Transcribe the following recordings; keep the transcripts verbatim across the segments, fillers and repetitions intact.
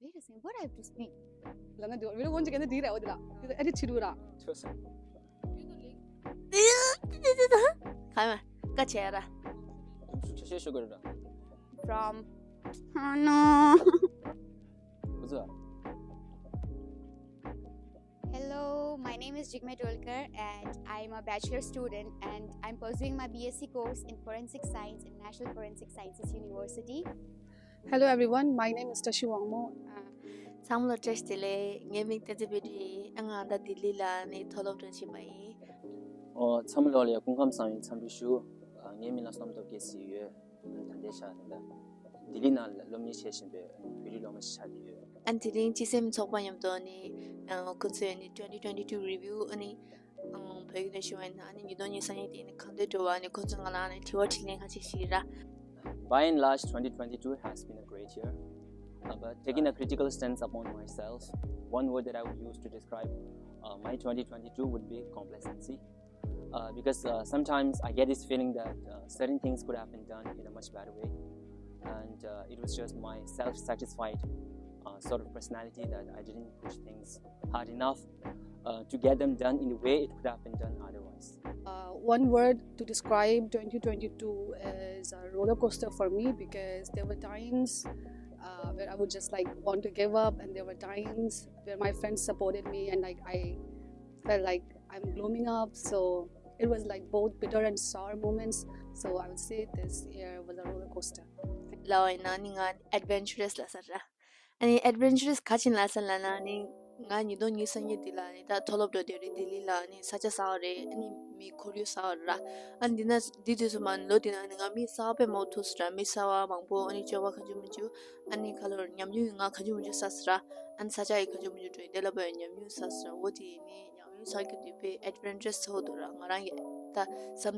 Wait a second, what I have to speak? ལ་ན་དེ་བི་ཌི་ཡོ་འོན་ཅིག་ག་ན་དེ་རེད་འོ་དེ་ལ་དེ་ཨེ་ཌིཊ་བྱེད་རུ་ར། ཁ་མ་ཀ་ཆེ་ར། ཤེ་ཤེ་ཤོ་གོ་ར། From Oh no. What's up? Hello, my name is Jigme Dolkar and I'm a bachelor student and I'm pursuing my B S c course in forensic science in National Forensic Sciences University. Hello everyone, my name is Tashi Wangmo. Uh, ཚང་མ་ལ་བཀྲ་ཤིས་བདེ་ལེགས། ངའི་མིང་བསྟན་འཛིན་བྷེ་ཊི་ཡིན། ང་ད་ལྡི་ལི་ལ་ནི་མཐོ་སློབ་འགྲོ་བཞིན་པ་ཡིན། ཨོ་ཚང་མ་ལོ་ལ་ཡ་སྐུ་ཁམས་བཟང་བའི་འཚམས་འདྲི་ཞུ། ཨ་ངའི་མིང་ལ་བསོད་ནམས་སྟོབས་རྒྱལ་ཟེར་ཡོད། ད་ལྟའི་ཆ་ད་ལྟ་ལྡི་ལི་ནང་ལ་སློབ་གཉེར་བྱེད་བཞིན་པའི་བོད་རིགས་སློབ་མ་ཞིག་ཆགས་བསྡད་ཡོད། ཨ་དེ་རིང་སྤྱི་སེམས་ཚོགས་པ་མཉམ་དུ་ནི་ཁོང་ཚོས་ནི་twenty twenty-two review ཨ་ནི་བོད་ཡིག་ནས་ཞུ་བ་ཡིན་ན་ཨ་ནི་ཉིས་སྟོང་ཉི་ཤུ་རྩ་གཉིས་དེ་ནི་གང་འདྲ་འགྲོ་བ་ནི་ཁོང་ཚོས་ང་ལ་ཨ་ནི་དྲི་བ་དྲིས་ལན་ཁ་ཤས་ཤིག་ར། By and large, twenty twenty-two has been a great year. Uh, but taking a critical stance upon myself, one word that I would use to describe uh, my twenty twenty-two would be complacency. Uh, because uh, sometimes I get this feeling that uh, certain things could have been done in a much better way. And uh, it was just my self satisfied uh, sort of personality that I didn't push things hard enough uh, to get them done in the way it could have been done otherwise. Uh, one word to describe twenty twenty-two is a roller coaster for me because there were times uh, where I would just like want to give up, and there were times where my friends supported me, and like I felt like I'm glooming up. So it was like both bitter and sour moments. So I would say this year was a roller coaster. ལའོ་ཡིན་ན་ནི་ང་adventurous ལ་ས་ར། ཨ་ནི་adventurous ག་ཅིག་ལ་ས་ལ་ན་ནི་ང་ཉིས་སྟོང་ཉི་ཤུ་རྩ་གཉིས་འདི་ལ་ནི་ད་མཐོ་སློབ་འགྲོ་དེ་རེད། ལྡི་ལི་ལ་ནི་ས་ཆ་གསར་བ་རེད། ཨ་ནི་མི་ཁོར་ཡུག་གསར་བ་ར། ཨ་ནི་འདི་ན་འདི་དུས་སུ་མ་ལོ་འདི་ན་ནི་ང་མི་གསར་བ་དཔེ་མང་པོ་ཐུག་སོང་ར། མི་གསར་བ་མང་པོ་ཨ་ནི་སྤྱོད་པ་གང་བྱུང་མང་བྱུང་ཨ་ནི་ཁ་ལོར་ཉམས་མྱོང་ང་གང་བྱུང་མང་བྱུང་ས་སོང་ར། ཨ་ནི་ས་ཆ་ཡི་གང་བྱུང་མང་བྱུང་འགྲོ་ཡི་དེ་ལ་བས་ཉམས་མྱོང་ས་སོང་ར། འོ་དེ་ནི་ཉམས་མྱོང་ས་རྒྱུ་དེ་དཔེ་adventurous ཚོགས་འདུག་ར། ང་རང་གི་ད་བསམ་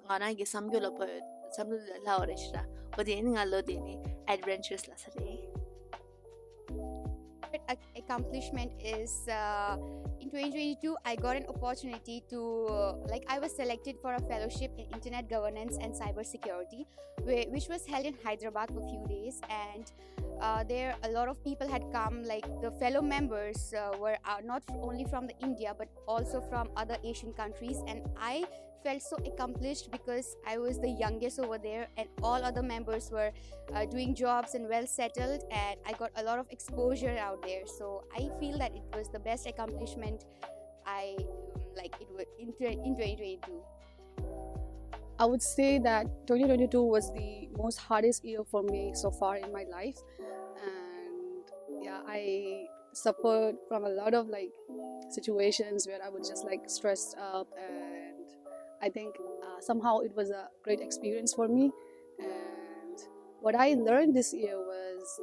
ང་རང་གི་བསམ་རྒྱུ་ལ་བས་བསམ་བློ་ལ་ལྷག་པ་རེད་ཤི་ར། འོ་དེ་ནི་ང་ལོ་དེ་ནི་adventurous ལ་ས་རེད། Ac- accomplishment is uh, in twenty twenty-two I got an opportunity to uh, like I was selected for a fellowship in internet governance and cybersecurity whi- which was held in Hyderabad for a few days, and uh, there a lot of people had come, like the fellow members uh, were uh, not only from the India but also from other Asian countries, and I felt so accomplished because I was the youngest over there and all other members were uh, doing jobs and well settled, and I got a lot of exposure out there. So I feel that it was the best accomplishment I um, like it was in, tw- in twenty twenty-two. I would say that twenty twenty-two was the most hardest year for me so far in my life, and yeah, I suffered from a lot of like situations where I was just like stressed up, and I think uh, somehow it was a great experience for me. And what I learned this year was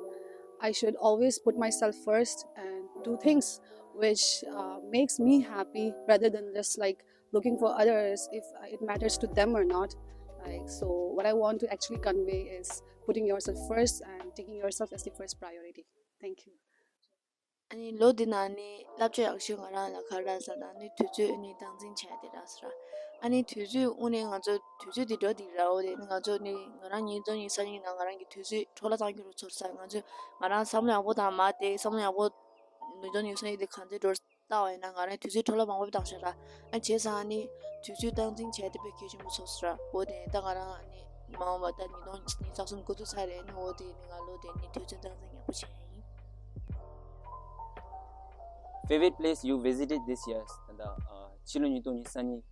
I should always put myself first and do things which uh, makes me happy rather than just like looking for others if uh, it matters to them or not. Like, so what I want to actually convey is putting yourself first and taking yourself as the first priority. Thank you. ཨ་ནི་ལོ་འདི་ནང་ནི་བསླབ་བྱ་ཡག་ཤོས་ང་རང་ལ་ག་རེ་རག་ཟེར་ན་ནི་དུས་ཚོད་ནི་སྟངས་འཛིན་བྱས་ཏེ་རག་ཟེར། ཨ་ནི་དུས་ཚོད་དངོས་གནས་ང་ཚོ་དུས་ཚོད་འདི་འགྲོ་འདི་རག་འོ་དེ་ནི་ང་ཚོ་ནི་ང་རང་ཉིས་སྟོང་ཉི་ཤུ་རྩ་གཉིས་ནང་ང་རང་གི་དུས་ཚོད་འཕྲོ་བརླག་བཏང་རྒྱུ་རུ་ཚོར་ས། ང་ཚོས་ང་རང་བསམ་བློ་ཡག་པོ་བཏང་མ་དེ་བསམ་བློ་ཡག་པོ་ཉིས་སྟོང་ཉི་ཤུ་རྩ་གཉིས་དེ་གང་ཚེ་འགྲོ་ལྟ་བ་ཡིན་ན་ང་རང་དུས་ཚོད་འཕྲོ་བརླག་མང་པོ་བཏང་ཤག་ར། ཨ་བྱས་ཙང་ནི་དུས་ཚོད་སྟངས་འཛིན་བྱས་ཏེ་དཔེ་གལ་ཆེན་པོ་ཚོར་སོང་ར། འོ་དེ་ནི་ད་ང་རང་ནི་མ་འོངས་པ་ད་ཉིས་སྟོང་ཉི་ཤུ་རྩ་གསུམ་འགོ་ཚུགས་ཚར་རེད། ནི་འོ་དེ་ནི་ང་ལོ་དེ་ནི་དུས་ཚོད་སྟངས་འཛིན་ཡག་པོ་བྱས་ཡིན། Favorite place you visited this year? ད་ལྟ་ཕྱི་ལོ་ཉིས་སྟོང་ཉི་ཤུ་རྩ་གཉིས་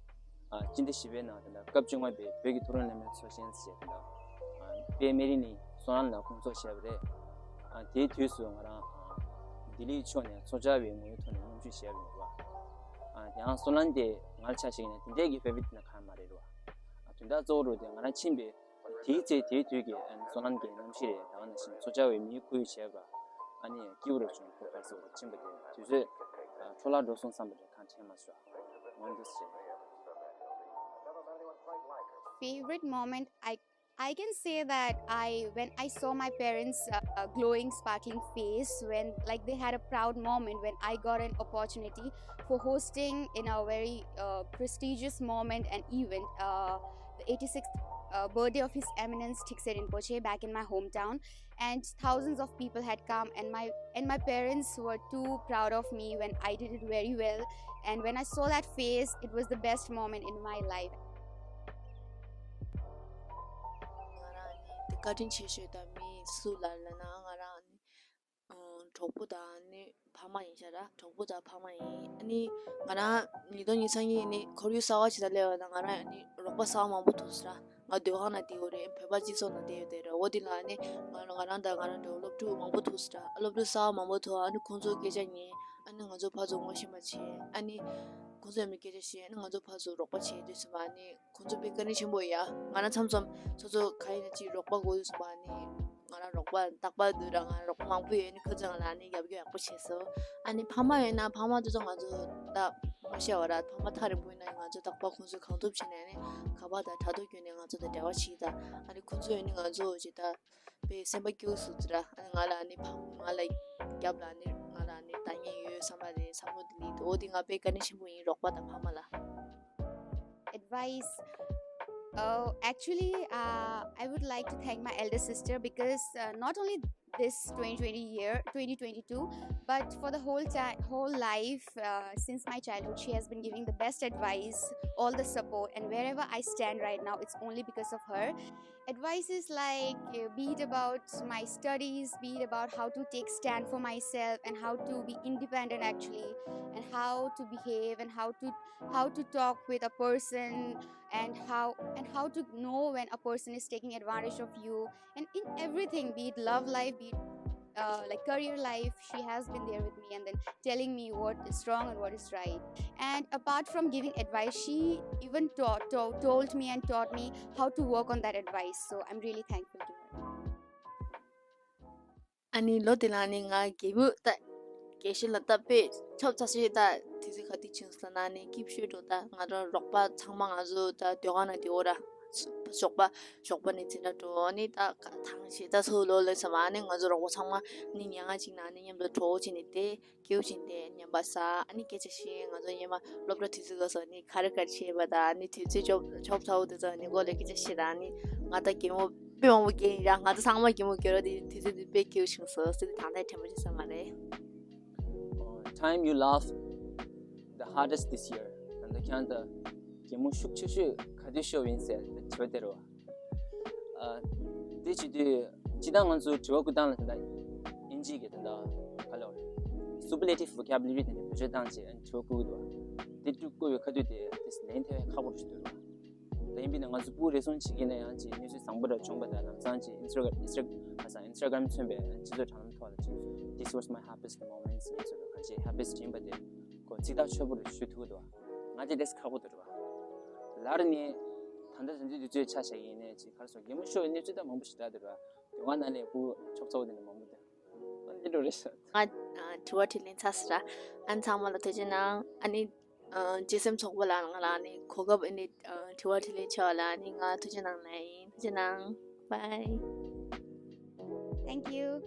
སྤྱི་ཟླ་བཞི་པའི་ནང་ད་ལྟ་སྐབས་བཅོ་ལྔ་པའི་བོད་ཀྱི་མཐོ་རིམ་སློབ་མའི་ཚོགས་ཆེན་ཟེར་ད་ལྟ་དཔལ་སྨན་རི་ནི་སོ་ནམ་ལ་སྐོང་ཚོགས་བྱས་པ་རེད། དེའི་དུས་སུ་ང་རང་ལྡི་ལི་ཕྱོགས་ནས་ཚོགས་བཅར་བའི་ངོ་བོའི་ཐོག་ནས་མཉམ་ཞུགས་བྱས་པ་ཡིན་པ། དེ་ཡང་སོ་ནམ་དེ་ང་ལ་ཆ་བཞག་ན་དེ་འདྲའི་གི་ཕེ་ཝ་རི་ཊི་ན་གང་མ་རེད་རོ། དོན་དག་གཙོ་བོ་རུ་དེ་ང་རང་ཕྱིན་པའི་དེའི་ཚེ་དེའི་དུས་ཀྱི་སོ་ནམ་གྱི་གནམ་གཤིས་རེད། ད་ག་ནང་བཞིན་ཚོགས་བཅར་བའི་མིའི་ཁོར་ཡུག་བྱས་པ་ཨ་ནི་སྐྱིད་པོ་རུ་བྱུང་། ཁོ་ག་ཚོད་རུ་ཕྱིན་པ་དེ་དུས་ཚོད་འཕྲོ་བརླག་འགྲོ་སོང་བསམ་པ་དེ་གང་དྲན་མ་སོང་། འོན་ཏེ་ཟེར། Favorite moment, I I can say that I when I saw my parents uh, glowing sparkling face when like they had a proud moment when I got an opportunity for hosting in a very uh, prestigious moment and event uh, the eighty-sixth uh, birthday of His Eminence Thikse Rinpoche back in my hometown, and thousands of people had come, and my and my parents were too proud of me when I did it very well, and when I saw that face, it was the best moment in my life. ང་རང་ནི་དེ་བཀའ་དྲིན་ཆེ་ཤོས་དང་མི་སུ་ལ་ལབ་ན་ང་རང་ནི་གྲོགས་པོ་དང་ནི་ཕ་མ་ཡིན་ཤག་ར། གྲོགས་པོ་དང་ཕ་མ་ཡིན། ཨ་ནི་ང་རང་ཉིས་སྟོང་ཉི་ཤུ་རྩ་གཉིས་ནི་ཁོར་ཡུག་གསར་བ་ཅིག་ལ་སླེབས་པ་དང་ང་རང་ཡང་ནི་རོགས་པ་གསར་བ་མང་པོ་ཐུག་སོང་ར། ང་སྡོད་ཁང་ནང་བསྡད་ཡོད་རེད། བོད་པ་སྤྱི་ཚོགས་ནང་བསྡད་ཡོད་དེ་ར། འོ་དེ་ལ་ནི་ང་རང་ང་རང་དང་ང་རང་འདྲ་བོ་སློབ་ཕྲུག་མང་པོ་ཐུག་སོང་ར། སློབ་ཕྲུག་གསར་བ་མང་པོ་ཐུག་ཨ་ནི་ཁོང་ཚོ་སྐད་ཆ་ཉན། ཨ་ནི་ང་ཚོ་ཕར་ཚུར་ངོ་ཤེས་པ་བྱས། ཨ་ནི་ཁོང་ཚོ་ཡང་མི་སྐད་ཆ་བཤད། ཨ་ནི་ང་ཚོ་ཕར་ཚུར་རོགས་པ་བྱས་དུས་ཙམ་པ་ཨ་ནི་ཁོང་ཚོ་དཔེ་བཀའ་དྲིན་ཆེན་པོ་ཡ། ང་རང་མཚམས་མཚམས་སོ་སོ་ག་ཡིན་ན་ཅིག་རོགས་པ་དགོས་དུས་ཙམ་པ་ཨ་ནི་ང་རང་རོགས་པ་རྟག་པར་དུ་ར་ང་རང་རོགས་པ་མང་པོ་ཡོད། ཨ་ནི་ཁོ་ཚོ་ང་ལ་ཨ་ནི་རྒྱབ་སྐྱོར་ཡག་པོ་བྱས་སོང་། ཨ་ནི་ཕ་མ་ཡོད་ན་ཕ་མ་དེ་ཚོ་ང་ཚོ་ད་ངོ་ཤེས་པ་ར། ཕ་མ་ཐག་རིང་པོ་ཡིན་ན་ང་ཚོ་རྟག་པར་ཁོང་ཚོས་གང་ཐུབ་བྱས་ནས་ཨ་ནི་ཁ་པར་དང་དྲ་ཐོག་བརྒྱུད་ནས་ང་ཚོ་དང་འབྲེལ་བ་བྱེད་ད། ཨ་ནི་ཁོང་ཚོ་ཡོད་ནི་ང་ཚོ་ཅིག་ད་དཔེ་སེམས་པ་སྐྱིད་པོ་བཟོ་ཙི་ར། ཨ་ནི་ང་ལ་ཨ་ནི་ཕ་ང་ལ་རྒྱབ་ལ་ཨ་ནི་ང་ལ་ཨ་ནི་ལྟ་མཁན་ཡོད་བསམ་པ་རེད། བསམ་བློ་དེ་ནི་འོ་དེ་ང་དཔེ་བཀའ་དྲིན་ཆེན་པོ་ཡིན་རོགས་པ་དང་ཕ་མ་ལ། Advice. Oh, actually, uh, I would like to thank my elder sister because uh, not only this twenty twenty year, twenty twenty-two, but for the whole time, whole life, uh, since my childhood, she has been giving the best advice, all the support, and wherever I stand right now, it's only because of her. Advice is like, uh, be it about my studies, be it about how to take stand for myself and how to be independent actually, and how to behave and how to how to talk with a person, and how and how to know when a person is taking advantage of you, and in everything, be it love life, be it uh, like career life, she has been there with me and then telling me what is wrong and what is right. And apart from giving advice, she even taught, to- told me and taught me how to work on that advice. So I'm really thankful to her. ཨ་ནི་ལོ་དེ་ལ་ནི་ང་རྒན་མོ་ད་རྒན་ཤོས་ལ་ད་དཔེ་ཆོབ་ཚ་ཤོས་ད་དུས་ཚོད་ག་དུས་ཕྱིན་སོང་ན་ནི་སྐྱིད་ཤོས་འགྲོ། ད་ང་རང་རོགས་པ་ཚང་མ་ང་ཚོ་ད་སྡོད་ཁང་ནང་དེ་འོ་ར་ཞོགས་པ་ཞོགས་པ་ནས་འཛིན་གྲྭ་འགྲོ་ནི་ད་ག་ཐང་ཤེས་ད་ཚོ་ལོ་ལོས་ཙམ་ཨ་ནི་ང་ཚོ་རོགས་པ་ཚང་མ་ནི་ཉལ་ཁང་གཅིག་ནང་ནི་མཉམ་དུ་གྲོགས་བྱས་ནས་བསྡད། སྐྱིད་པོ་བྱས་ནས་ཉམས་པ་ཟ། ཨ་ནི་སྐད་ཆ་བཤད། ང་ཚོ་ཉི་མ་སློབ་གྲྭ་དུས་ཚོད་སྐབས་སུ་ནི་ག་རེ་ག་རེ་བྱས་པ་དང་ཨ་ནི་དུས་ཚོད་ཆོབ་ཆོབ་ཚ་བོ་དེ་ཚོ་ནི་སྒོ་ལས་སྐད་ཆ་བཤད་དང་ཨ་ནི་ང་ད་རྒན་མོ་དཔེ་མང་པོ་རྒན་ཡིན་ར། ང་ཚོ་ཚང་མ་རྒན་མོ་རྒན་རོ་དེ་དུས་ཚོད་དེ་དཔེ་སྐྱིད་པོ་བྱུང་སོང་ཟེར་ཏེ་ད་ལྟ་དྲན་པ་ཅིག་ས་མ་རེད། Time you laugh the hardest this year. ད་ལྟ་ཁྱང་ད་རྒན་མོ་ཤུགས་ཆེ་ཤོས་ག་དུས་ཤོར་བ་ཡིན་ཟེར་དྲི་བ་དེ་རེད་བ། ཨ། དེ་བྱེད་དུས་སྤྱིར་བཏང་ང་ཚོ་དྲི་བ་བཀོད་སྟངས་ལ་ད་ལྟ་དབྱིན་ཇི་གི་ད་ལྟ་ག་ལབ་དགོས་རེད། Superlative vocabulary དེ་ནས་བེད་སྤྱོད་བཏང་བྱས་དྲི་བ་བཀོད་ཀྱི་འདུག་དེ་དྲི་བཀོད་པའི་ཁ་ཐུག་དེ་དེ་ལན་ཐེབས་ཁག་པོ་རེད་ཤག་འདུག་ད་ཡིན་པས་ན་ང་ཚོ་ཕྲུ་གུ་རེ་ཟུང་བྱེད་ཀྱི་ན་ཡང་ཅིག་གནས་ཚུལ་བཟང་པོ་འདྲ་བྱུང་བ་དང་ལམ་སང་ཅིག་Instagram Instagram ཁ་སང་Instagram མཚོན་པའི་སྤྱི་ཚོགས་དྲ་ལམ་ཐོག་ལ་ཅིག This was my happiest moments ཡིན་ཚུལ་གང་ཅི་happiest ཡིན་པ་དེ་ཁོ་ཚིག་ཐག་ཆོད་པོ་རེ་ཞུ་ཐུབ་ཀྱི་འདུག་ང་དེ་ལས་ཁག་པོ་འདུག་རེད་བ། ལར་ནས་ད་ལྟ་དེ་འདྲའི་དུས་ཚོད་ཆ་བཞག་ཡིན་ནས་ཅིག་ག་རེ་ཟེར་རྒན་མོ་ཤོར་བའི་གནས་ཚུལ་ད་མང་པོ་ཞིག་ད་འདུག་ར། དེ་བ་ན་ལས་ཕྲུ་གུ་ཆོབ་ཚ་བོ་དེ་འདྲ་མང་པོ་འདུག་ཨ་འདི་འགྲོ་རེད་ཤག་ང་ཨ་དྲི་བ་དྲིས་ལན་ཚར་སོང་ར། ཨ་ནི་ཚང་མ་ལ་ཐུགས་རྗེ་གནང་། ཨ་ནི་ཨ་གཅེས་སེམས་ཚོགས་པ་ལ་ང་ལ་ཨ་ནི་གོ་སྐབས་ཨ་ནི་ཨ་དྲི་བ་དྲིས་ལན་བྱས་པ་ལ་ཨ་ནི་ང་ཐུགས་རྗེ་གནང་ལབ་ཡིན། ཐུགས་རྗེ་གནང་། Bye. Thank you.